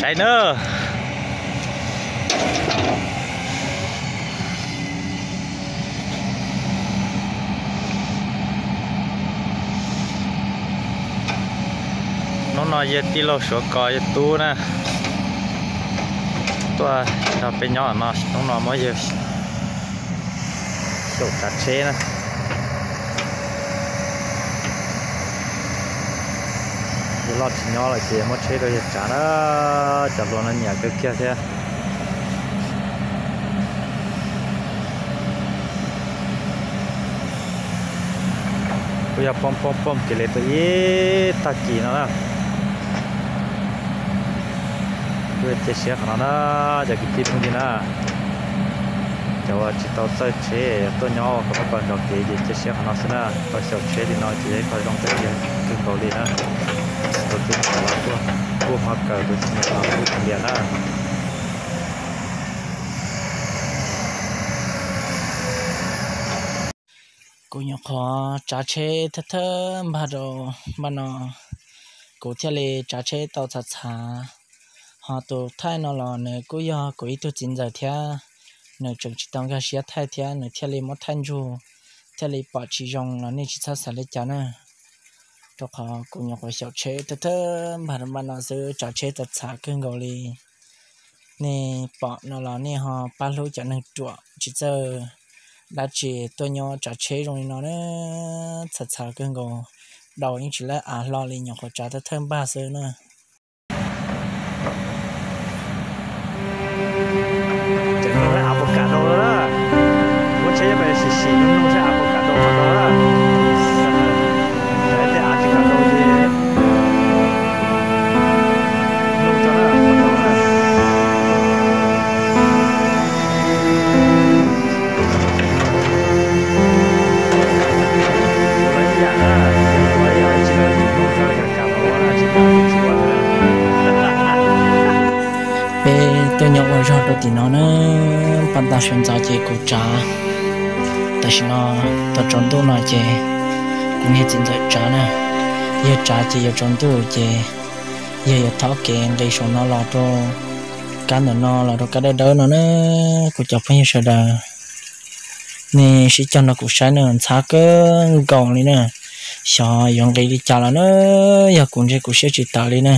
Saib nawb. Hnub no yawg tij laug Suav Kos yawg tub na tuaj nrog peb nyob no, hnub no muab yawg xyaum tsav tsheb na. Yawg loj tsis nyob lawm ces muab tsheb rau yawg tsav na. Cov hluas no nyiam kawg kiag thiab. Kuj yog poob poob poob kiag li tau ib tag kis no na. Kuj cia siab qhov no na, cov kwv tij phooj ywg na. Cov uas tsis tau txawj tsheb tuaj nyob ua kom pab pawg nrog kev ces cia siab qhov no xwb na. Tau xyaum tsheb li no ces yog ib qho zoo kawg kiag kawg nkaus li na. Tus tub los tuaj, kuj ho kawm tus txiv niam los kuj tias na. Kuv nyuam qhuav tsav tsheb thawj thawj npag rau npaj no, kuv thiaj li tsav tsheb tau txhav txhav. Ho tus thaij no los nws kuj yog kuv ib tug txiv ntxawm thiab, nws tseem tsis tau nkag siab thaij thiab nws thiaj li muab thaij ntsug, thiaj li pom tsis zoo los nej tsis txhob xav li cas na. Rau qhov kuv nyuam qhuav xyaum tsheb thawj thawj npag rau npaj no xwb, tsav tsheb txhav txhav kawg nkaus li. Nej pom no los nej ho pab hlub cov neeg ruam tsis txawj dab tsi tuaj nyob tsav tsheb zoo li no na, txhav txhav kawg nkaus, daus yeej tsis lab av hlo li, nyuam qhuav tsav thawj thawj npag xwb na. Ces nug seb av puas kam rau na, muab tsheb coj pem sim sim nug seb av puas kam rau puas rau na. Tej av tsis kam rau ces nug tso na, puas rau na. Ua ib yam na, ua ib yam tsis nug tso kam kam los ua na, tsis kam tsis ua na. Peb tuaj nyob ua zog rau tim no na, paj tag sawv ntxov ces kuv tsav. Tam sim no tau tsaus ntuj no ces kuv niag txiv ntxawm tsav na. Yawg tsav ces yuav tsaus ntuj ces yawg yuav thov kev nqis saum no los rau kab ntawm no los rau kab dawb dawb no na. Kuv cov phooj ywg sawv daws, nej sib cog nrog kuv saib na, ntxhab kawg nkaus li na. Xyov yuav nqis li cas los na, yog kuv ntshe kuv siab tsis tawv li na.